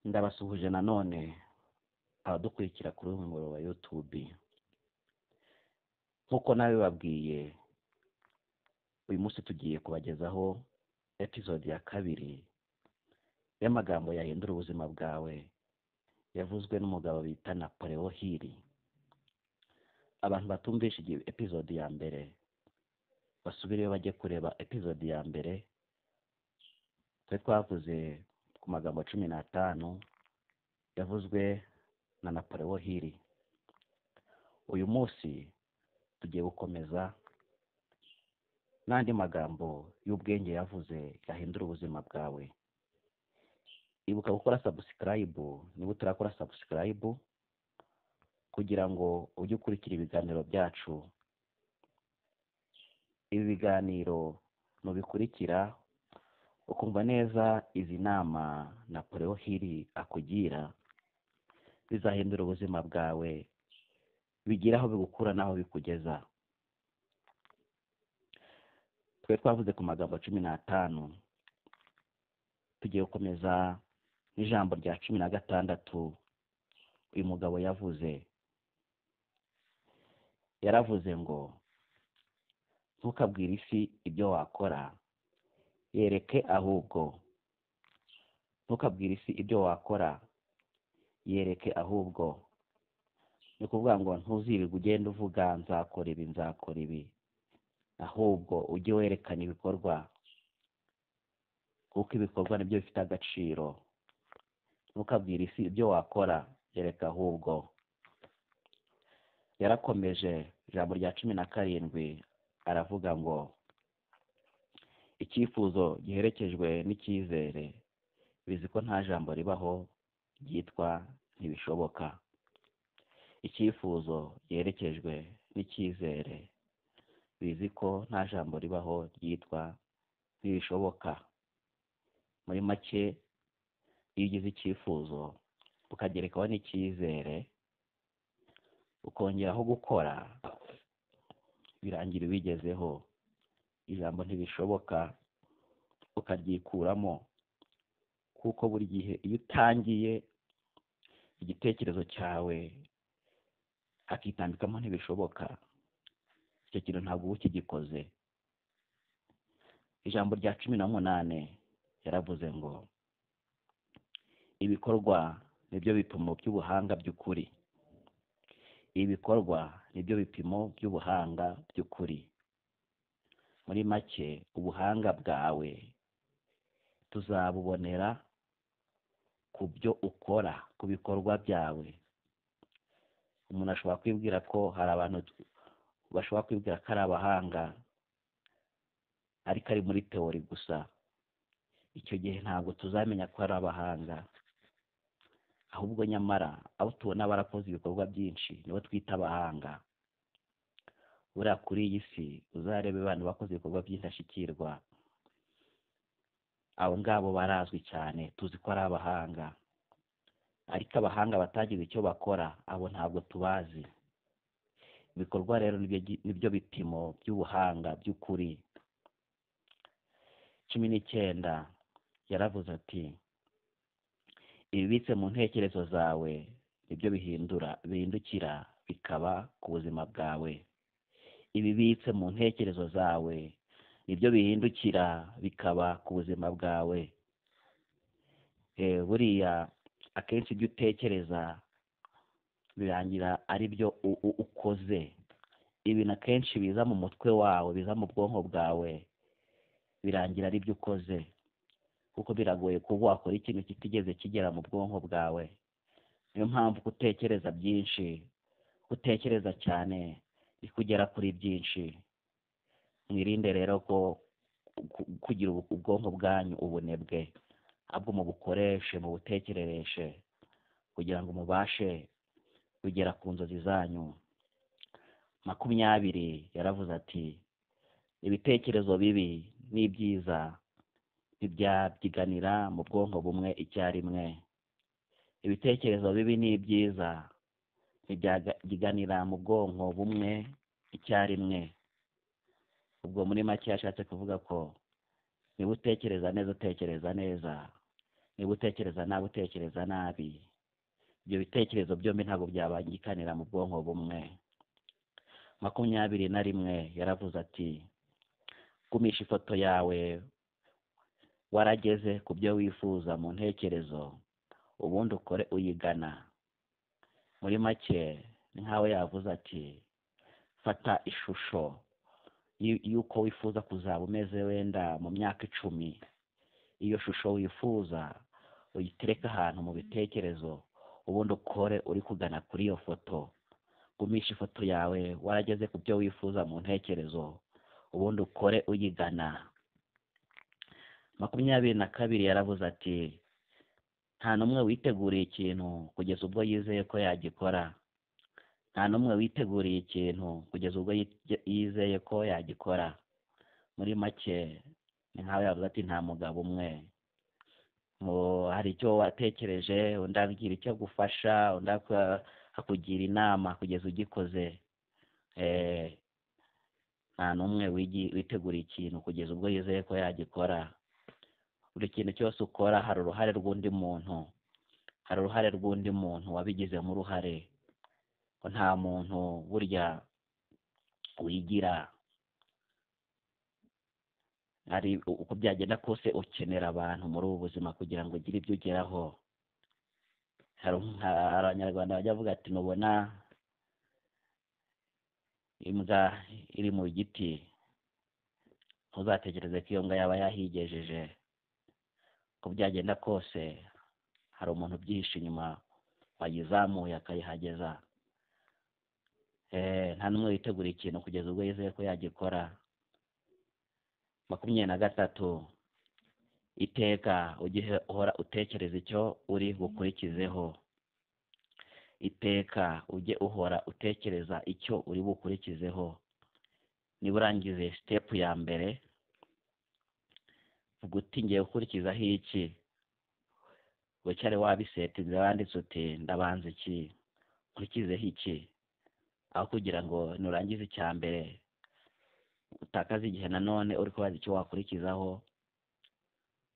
Ndabasuhuje nanone abadukurikira kuri uyu muyoboro wa YouTube. Nk'uko nabibabwiye, uyu munsi tugiye kubagezaho episode ya kabiri y'amagambo yahindura ubuzima bwawe, yavuzwe n'umugabo bita Napoleon Hill. Abantu batumvishe igihe episode ya mbere basubireyo bajye kureba episode ya mbere. Twe twavuze ku magambo 15 yavuzwe na Napoleon Hill. Uyu munsi tugiye gukomeza n'andi magambo y'ubwenge yavuze yahindura ubuzima bwawe. Ibuka gukora subscribe niba utarakora subscribe, kugira ngo ujye ukurikira ibiganiro byacu. Ibi biganiro nubikurikira ukumva neza izi nama Napoleon Hill akugira, bizahindura ubuzima bwawe, bigira aho bigukura n'aho bikugeza. Twe twavuze ku magambo 15, tugiye gukomeza n'ijambo rya 16 uyu mugabo yavuze. Yaravuze ngo ntukabwire isi ibyo wakora, yereke ahubwo. Ntukabwire isi ibyo wakora, yereke ahubwo. Ni ukuvuga ngo ntuzirirwe ugenda uvuga nzakora ibi, nzakora ibi, ahubwo ujye werekana ibikorwa, kuko ibikorwa nibyo bifite agaciro. Ntukabwire isi ibyo wakora, yereka ahubwo. Yarakomeje ijambo rya 17 aravuga ngo icyifuzo giherekejwe n'icyizere bizi ko nta jambo ribaho ryitwa ntibishoboka. Icyifuzo giherekejwe n'icyizere bizi ko nta jambo ribaho ryitwa ntibishoboka. Muri make, iyo ugize icyifuzo ukagerekaho n'icyizere, ukongeraho gukora, birangira ubigezeho. Ijambo ntibishoboka ukaryikuramo, kuko buri gihe iyo utangiye igitekerezo cyawe hakitambikamo ntibishoboka, icyo kintu ntabwo uba ukigikoze. Ijambo rya 18 yaravuze ngo ibikorwa nibyo bipimo by'ubuhanga by'ukuri. Ibikorwa nibyo bipimo by'ubuhanga by'ukuri. Muri make, ubuhanga bwawe tuzabubonera ku byo ukora, ku bikorwa byawe. Umuntu ashobora kwibwira ko hari abantu bashobora kwibwira ko ari abahanga, ariko ari muri teori gusa. Icyo gihe ntabwo tuzamenya ko ari abahanga, ahubwo nyamara abo tubona barakoze ibikorwa byinshi nibo twita abahanga. Buriya kuri iyi si uzarebe abantu bakoze ibikorwa by'indashyikirwa, abo ngabo barazwi cyane, tuzi ko ari abahanga. Ariko abahanga batagize icyo bakora, abo ntabwo tubazi. Ibikorwa rero nibyo bipimo by'ubuhanga by'ukuri. 19 yaravuze ati ibibitse mu ntekerezo zawe nibyo bihindukira bikaba ku buzima bwawe. Ibibitse mu ntekerezo zawe nibyo bihindukira bikaba ku buzima bwawe. Buriya akenshi ibyo utekereza birangira ari byo ukoze. Ibintu akenshi biza mu mutwe wawe, biza mu bwonko bwawe, birangira ari byo ukoze, kuko biragoye kuba wakora ikintu kitigeze kigera mu bwonko bwawe. Niyo mpamvu gutekereza byinshi, gutekereza cyane bikugera kuri byinshi. Mwirinde rero ko kugira ubwonko bwanyu ubunebwe, ahubwo mubukoreshe, mubutekerereshe kugira ngo mubashe kugera ku nzozi zanyu. 20 yaravuze ati ibitekerezo bibi n'ibyiza ntibyabyiganira mu bwonko bumwe icyarimwe. Ibitekerezo bibi n'ibyiza ntibyagiganira mu bwonko bumwe icyarimwe. Ubwo muri make yashatse kuvuga ko niba utekereza neza, utekereza neza, Niba utekereza nabi, utekereza nabi, ibyo bitekerezo byombi ntabwo byabangikanira mu bwonko bumwe. 21 yaravuze ati gumisha ifoto yawe warageze ku byo wifuza mu ntekerezo, ubundi ukore uyigana. Muri make ni nkaho yavuze ati fata ishusho y'uko wifuza kuzaba umeze wenda mu myaka 10, iyo shusho wifuza uyitereke ahantu mu bitekerezo, ubundi ukore uri kugana kuri iyo foto. Gumisha ifoto yawe warageze ku byo wifuza mu ntekerezo, ubundi ukore uyigana. 22 yaravuze ati nta n'umwe witeguriye ikintu kugeza ubwo yizeye ko yagikora. Nta n'umwe witeguriye ikintu kugeza ubwo yizeye ko yagikora. Muri make ni nkaho yavuze ati nta mugabo umwe, hari icyo watekereje, undi agira icyo agufasha, undi akugira inama kugeza ugikoze. Nta n'umwe witeguriye ikintu kugeza ubwo yizeye ko yagikora. Buri kintu cyose ukora hari uruhare rw'undi muntu, hari uruhare rw'undi muntu wabigizemo uruhare. Nta muntu burya wigira, hari uko byagenda kose ukenera abantu muri ubu buzima kugira ngo ugire ibyo ugeraho. Hari Abanyarwanda bajya bavuga ati nubona imbwa iri mu giti ntuzatekereze ko iyo mbwa yaba yahigejeje. Uko byagenda kose hari umuntu ubyihishe inyuma wayizamuye akayihageza. Nta n'umwe witegura ikintu kugeza ubwo yizeye ko yagikora. 23 iteka ujye uhora utekereza icyo uri bukurikizeho. Iteka ujye uhora utekereza icyo uri bukurikizeho. Niba urangije step ya mbere, vuga uti ngiye gukurikizaho iki, wicare wabisetinze wanditse uti ndabanza iki, nkurikizeho iki, aho kugira ngo nurangize icya mbere utakaze igihe nanone uri kubaza icyo wakurikizaho,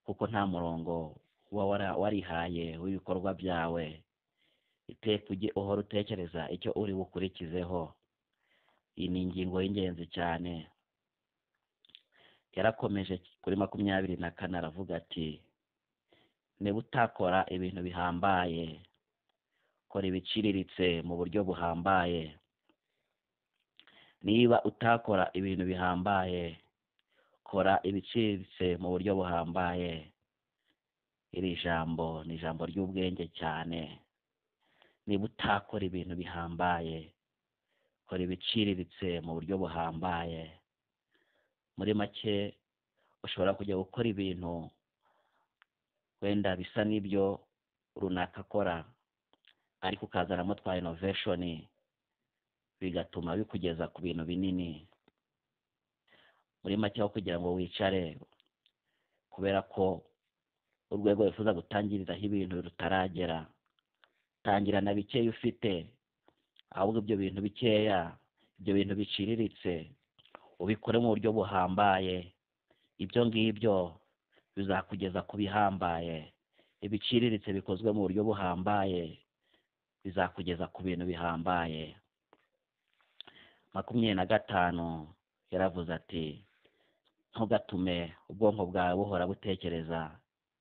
kuko nta murongo uba warihaye w'ibikorwa byawe. Iteka ujye uhora utekereza icyo uri bukurikizeho. Iyi ni ingingo y'ingenzi cyane. Yarakomeje kuri 24 aravuga ati niba utakora ibintu bihambaye, kora ibiciriritse mu buryo buhambaye. Niba utakora ibintu bihambaye, kora ibiciriritse mu buryo buhambaye. Iri jambo ni ijambo ry'ubwenge cyane. Niba utakora ibintu bihambaye, kora ibiciriritse mu buryo buhambaye. Muri make ushobora kujya gukora ibintu wenda bisa n'ibyo runaka akora, ariko ukazanamo twa innovation bigatuma bikugeza ku bintu binini. Muri make aho kugira ngo wicare kubera ko urwego wifuza gutangiriraho ibintu rutaragera, tangira na bikeya ufite, ahubwo ibyo bintu bikeya, ibyo bintu biciriritse ubikore mu buryo buhambaye. Ibyo ngibyo bizakugeza ku bihambaye. Ibiciriritse bikozwe mu buryo buhambaye bizakugeza ku bintu bihambaye. 25 yaravuze ati ntugatume ubwonko bwawe buhora butekereza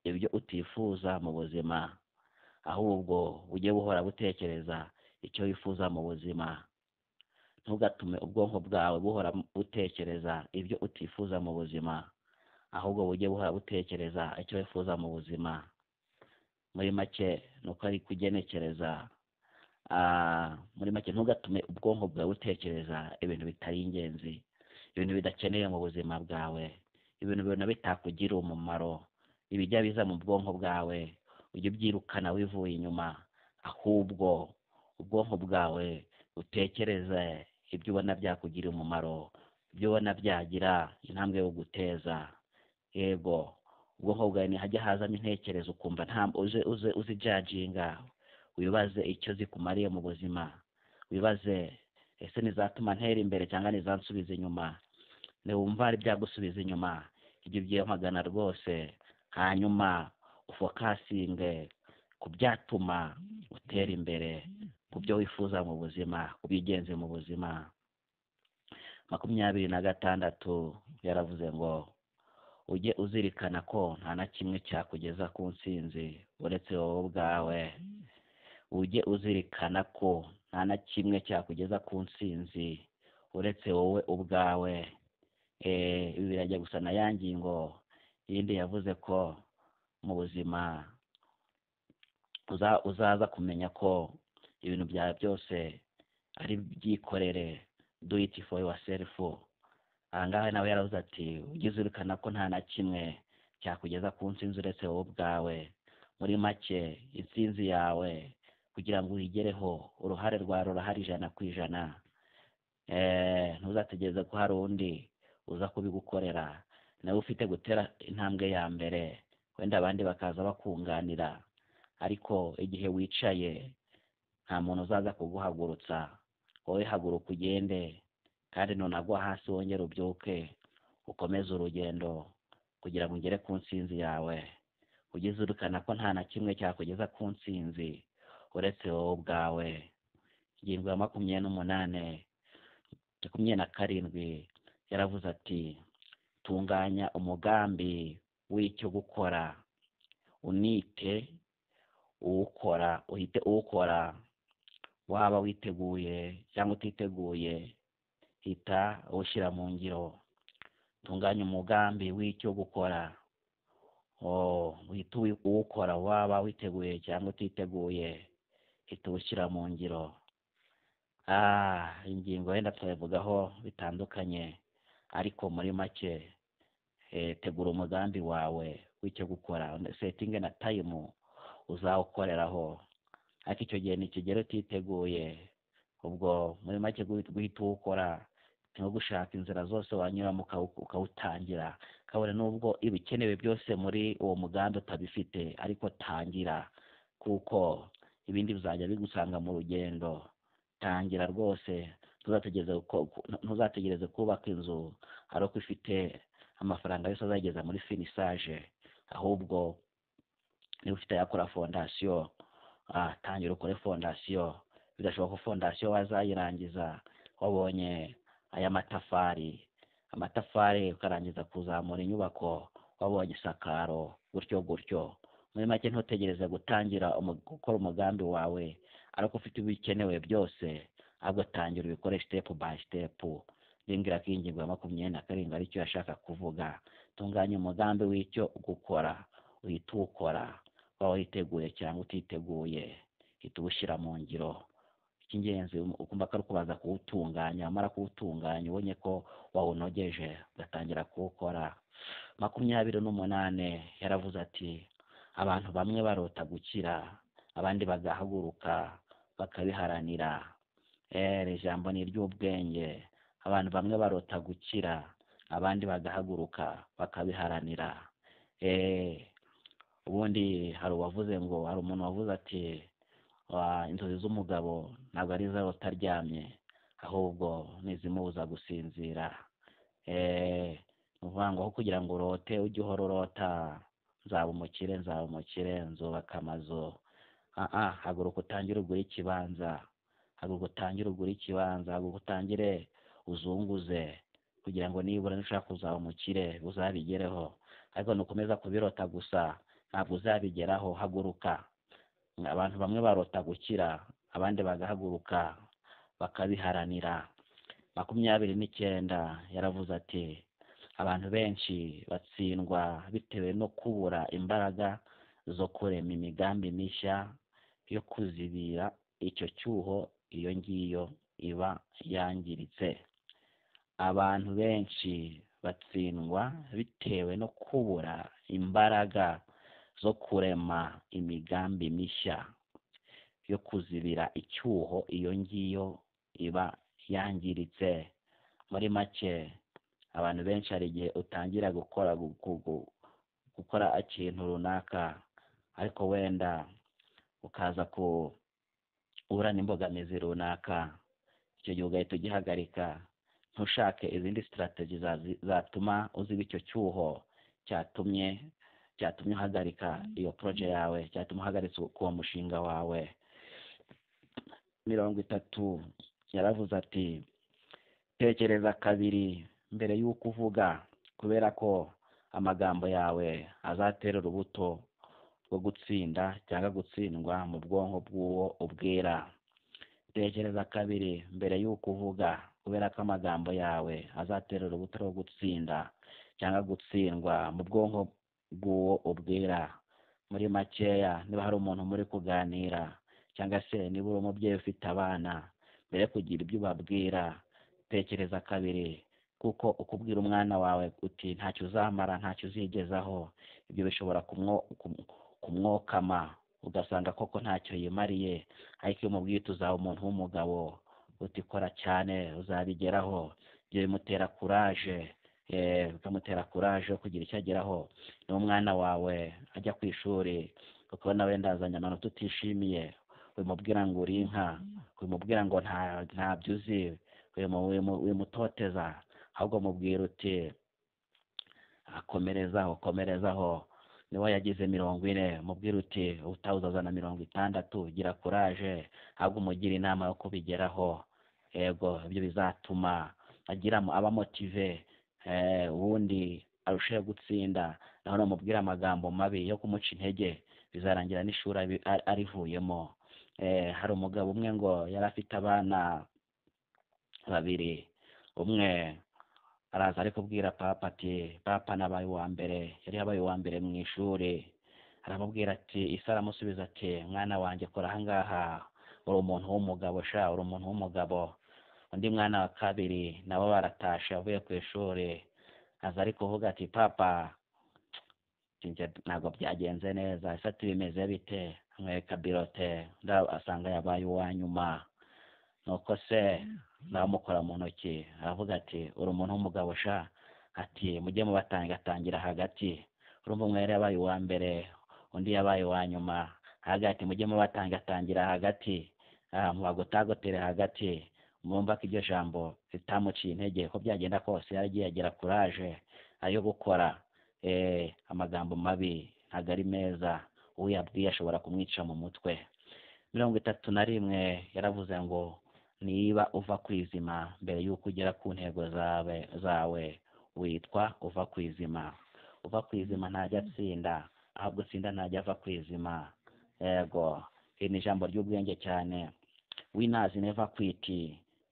ibyo utifuza mu buzima, ahubwo ujye buhora butekereza icyo wifuza mu buzima. Ntugatume ubwonko bwawe buhora butekereza ibyo utifuza mu buzima, ahubwo bujye buhora butekereza icyo wifuza mu buzima. Muri make nuko ari kugenekereza. Muri make ntugatume ubwonko bwawe butekereza ibintu bitari ingenzi, ibintu bidakeneye mu buzima bwawe, ibintu bibona bitakugira umumaro, ibijya biza mu bwonko bwawe ujye ubyirukana wivuye inyuma, ahubwo ubwonko bwawe utekereze ibyo ubona byakugira umumaro, ibyo ubona byagira intambwe yo guteza. Yego, ubwonko bwawe nihajya hazamo intekerezo ukumva nta uze uzijajinga, wibaze icyo zikumariye mu buzima, wibaze ese nizatuma ntera imbere cyangwa nizansubiza inyuma. Niwumva ari byagusubiza inyuma, ibyo byamagana rwose, hanyuma Ufocusinge ku byatuma utera imbere, ku byo wifuza mu buzima, ku by'ingenzi mu buzima. 26 yaravuze ngo ujye uzirikana ko nta na kimwe cyakugeza ku ntsinzi uretse wowe ubwawe. Ujye uzirikana ko nta na kimwe cyakugeza ku ntsinzi uretse wowe ubwawe. Ibi birajya gusa na ya ngingo yindi yavuze ko mu buzima uzaza kumenya ko ibintu byawe byose ari byikorere, do it for yourself. Aha ngaha nawe yaravuze ati ujye uzirikana ko nta na kimwe cyakugeza ku ntsinzi uretse wowe ubwawe. Muri make, intsinzi yawe kugira ngo uyigereho, uruhare rwawe rurahari 100%. Ntuzategereze ko hari undi uza kubigukorera. Nawe ufite gutera intambwe ya mbere, wenda abandi bakaza bakunganira, ariko igihe wicaye nta muntu uzaza kuguhagurutsa. Wowe haguruka ugende, kandi nunagwa hasi wongere ubyuke, ukomeze urugendo kugira ngo ugere ku ntsinzi yawe. Ujye uzirikana ko nta na kimwe cyakugeza ku ntsinzi uretse wowe ubwawe. Ingingo ya 28, 27 yaravuze ati tunganya umugambi w'icyo gukora, unite uwukora, uhite uwukora, waba witeguye cyangwa utiteguye, hita uwushyira mu ngiro. Tunganya umugambi w'icyo gukora, uhite uwukora, waba witeguye cyangwa utiteguye, hita uwushyira mu ngiro. Ingingo wenda twabivugaho bitandukanye, ariko muri make, tegura umugambi wawe w'icyo gukora, settinge na time uzawukoreraho. Ariko icyo gihe nikigera utiteguye, ubwo muri make guhita uwukora ni nko gushaka inzira zose wanyuramo ukawutangira, kabone n'ubwo ibikenewe byose muri uwo mugambi utabifite, ariko tangira, kuko ibindi bizajya bigusanga mu rugendo. Tangira rwose, ntuzategereze kubaka inzu ari uko ufite amafaranga yose azageza muri finissage. Ahubwo niba ufite ayakora fondation, tangira ukore fondation. Bidashoboka ko fondation wazayirangiza wabonye aya matafari, ukarangiza kuzamura inyubako wabonye isakaro, gutyo gutyo. Muri make, ntutegereze gutangira gukora umugambi wawe ariko ufite ibikenewe byose, ahubwo tangira ubikore step by step. Ndibwira ko iyi ngingo ya 27 aricyo yashaka kuvuga. Tunganya umugambi w'icyo gukora, uhita uwukora, waba witeguye cyangwa utiteguye, hita uwushyira mu ngiro. Icy'ingenzi ukumva ko ari ukubanza kuwutunganya, wamara kuwutunganya ubonye ko wawunogeje, ugatangira kuwukora. 28 yaravuze ati abantu bamwe barota gukira, abandi bagahaguruka bakabiharanira. Iri jambo ni iry'ubwenge. Abantu bamwe barota gukira, abandi bagahaguruka bakabiharanira. Ubundi hari uwavuze ngo, hari umuntu wavuze ati inzozi z'umugabo ntabwo ari izo arota aryamye, ahubwo ni izimubuza gusinzira. Ni ukuvuga ngo aho kugira ngo urote ujye uhora urota nzaba umukire, nzaba umukire, nzubaka amazu, haguruka utangire ugure ikibanza, haguruka utangire ugure ikibanza, haguruka utangire uzunguze, kugira ngo nibura nushaka kuzaba umukire uzabigereho. Ariko nukomeza kubirota gusa ntabwo uzabigeraho. Haguruka. Abantu bamwe barota gukira, abandi bagahaguruka bakabiharanira. 29 yaravuze ati abantu benshi batsindwa bitewe no kubura imbaraga zo kurema imigambi mishya yo kuzibira icyo cyuho iyo ngiyo iba yangiritse. Abantu benshi batsindwa bitewe no kubura imbaraga zo kurema imigambi mishya yo kuzibira icyuho iyo ngiyo iba yangiritse. Muri make, abantu benshi hari igihe utangira gukora ikintu runaka, ariko wenda ukaza guhura n'imbogamizi runaka, icyo gihe ugahita ugihagarika, ntushake izindi strategy zatuma uziba icyo cyuho cyatumye cyatumye uhagarika iyo projet yawe, cyatuma uhagarika uwo mushinga wawe. 30 yaravuze ati tekereza kabiri mbere y'uko uvuga, kubera ko amagambo yawe azatera urubuto rwo gutsinda cyangwa gutsindwa mu bwonko bw'uwo ubwira. Tekereza kabiri mbere y'uko uvuga, kubera ko amagambo yawe azatera urubuto rwo gutsinda cyangwa gutsindwa mu bwonko bw'uwo ubwira. Muri makeya, niba hari umuntu muri kuganira cyangwa se niba uri umubyeyi ufite abana, mbere yo kugira ibyo ubabwira tekereza kabiri, kuko ukubwira umwana wawe uti ntacyo uzamara, ntacyo uzigezaho, ibyo bishobora kumwokama ugasanga koko ntacyo yimariye. Ariko iyo umubwiye uti uzaba umuntu w'umugabo, uti kora cyane uzabigeraho, ibyo bimutera courage, bikamutera courage yo kugira icyo ageraho. Niba umwana wawe ajya ku ishuri ukabona wenda azanye amanota utishimiye, wimubwira ngo uri inka, wimubwira ngo ntabyo uzi, wimutoteza, ahubwo mubwira uti akomerezaho, komerezaho. Niba yagize 40, mubwira uti ubutaha uzazana 60, gira courage, ahubwo umugire inama yo kubigeraho. Yego, ibyo bizatuma agira aba motivé, ubundi arusheho gutsinda. Naho namubwira amagambo mabi yo kumuca intege, bizarangira n'ishuri arivuyemo. Hari umugabo umwe ngo yari afite abana babiri, umwe araza ari kubwira papa ati papa nabaye uwa mbere, yari yabaye uwa mbere mu ishuri. Aramubwira ati, ise aramusubiza ati mwana wanjye kora ahangaha, uri umuntu w'umugabo sha, uri umuntu w'umugabo. Undi mwana wa kabiri nabo baratashe avuye ku ishuri, aza ari kuvuga ati papa ntabwo byagenze neza, ese ati bimeze bite? Amwereka birote, asanga yabaye uwa nyuma. Nuko se namukora mu ntoki aravuga ati uri umuntu w'umugabo sha, ati mujye mubatangatangira hagati. Urumva umwe yari yabaye uwa mbere, undi yabaye uwa nyuma, hagati mujye mubatangatangira hagati, mubagotagotere hagati. Murumva ko iryo jambo ritamuciye intege, ko byagenda kose yaragiye agira courage ayo gukora. Amagambo mabi ntabwo ari meza, uwo yabwiye ashobora kumwica mu mutwe. 31 yaravuze ngo niba uva ku izima mbere y'uko ugera ku ntego zawe witwa uva ku izima. Uva ku izima ntajya atsinda, ahubwo atsinda ntajya ava ku izima. Yego, iri ni ijambo ry'ubwenge cyane. Winners never quit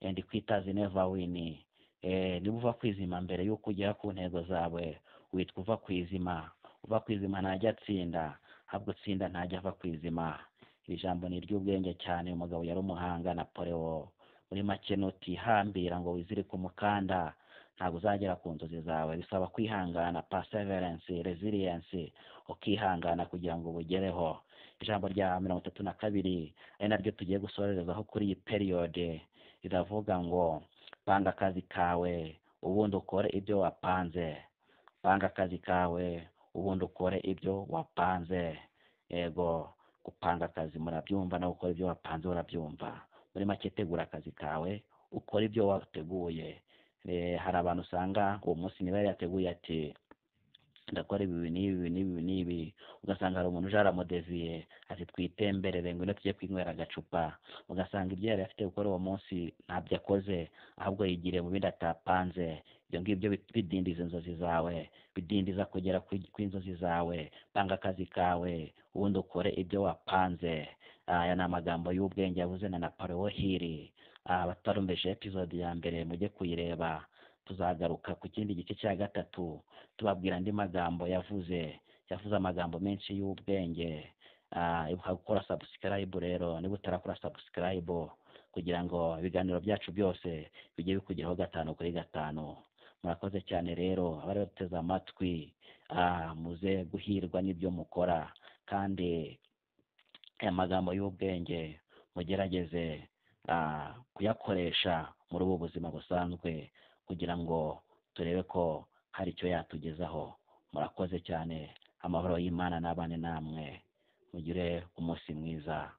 and quitters never win. Niba uva ku izima mbere y'uko ugera ku ntego zawe witwa uva ku izima. Uva ku izima ntajya atsinda, ahubwo atsinda ntajya ava ku izima. Iri jambo ni iry'ubwenge cyane. Umugabo yari umuhanga, Napoleon. Muri make, nutihambira ngo wizirike umukanda ntabwo uzagera ku nzozi zawe. Bisaba kwihangana, perseverance, resilience, ukihangana kugira ngo ubugereho. Ijambo rya 32 ari naryo tugiye gusorezaho kuri iyi période, riravuga ngo panga akazi kawe ubundi ukore ibyo wapanze. Panga akazi kawe ubundi ukore ibyo wapanze. Yego, gupanga akazi murabyumva, no gukora ibyo wapanze urabyumva. Muri make, tegura akazi kawe ukore ibyo wateguye. Hari abantu usanga uwo munsi niba yari yateguye ati ndakora ibi n'ibi n'ibi n'ibi, ugasanga hari umuntu uje aramudeviye ati twitemberere, ngwino tujye kwinywera agacupa, ugasanga ibyo yari afite gukora uwo munsi ntabyo akoze, ahubwo yigiriye mu bindi atapanze. Ibyo ngibyo bidindiza inzozi zawe, bidindiza kugera ku inzozi zawe. Panga akazi kawe ubundi ukore ibyo wapanze. Aya ni amagambo y'ubwenge yavuze na Napoleon Hill. Abatarumvise episode ya mbere mujye kuyireba, tuzagaruka ku kindi gice cya 3 tubabwira andi magambo yavuze. Yavuze amagambo menshi y'ubwenge. Ibuka gukora subscribe rero niba utarakora subscribe, kugira ngo ibiganiro byacu byose bijye bikugeraho 5 kuri 5. Murakoze cyane rero abari bateze amatwi, muze guhirwa n'ibyo mukora, kandi aya magambo y'ubwenge mugerageze kuyakoresha muri ubu buzima busanzwe, kugira ngo turebe ko hari icyo yatugezaho. Murakoze cyane, amahoro y'Imana n'abane namwe, mugire umunsi mwiza.